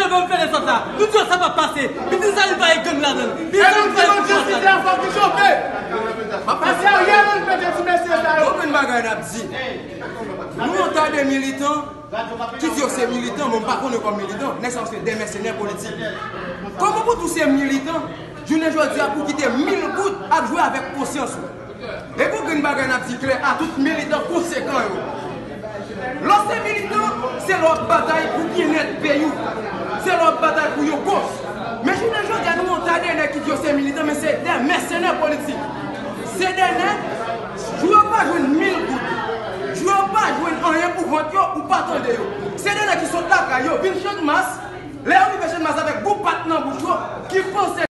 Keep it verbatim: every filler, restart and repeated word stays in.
Gang fè desant la. Nou di yo sa p ap pase. Pitit Salim pa gen gang ladan l. Pitit Salim pa gen gang ladan l. Fòk li chofe. Pase a rye nan pete ti mesye sa yo. Konprann bagay n ap di. Nou yon ta de militan ki di yo se militan, men m pa konnen kòm militan. Nèg sa yo se de mèsenè politik. Kòman pou tou se militan, jounen jodi a pou kite mil goud ap jwe avèk konsyans ou? E pou grenn bagay n ap di klè a tout militan konsekan yo. Lè w se militan, se lè w ap batay pou byennèt peyi w. Se lè w ap batay pou yon koz. Men jounen jodi a, nou yon ta de nèg ki di yo se militan, men se de mèsenè politik. Se de nèg, jou yo pa jwenn mil goud, jou yo pa jwenn anyen pou vant yo, ou pa tande yo. Se de nèg ki sot lakay yo, vin Channmas, lè yo rive Channmas avèk gwoup pat nan bouch yo, ki panse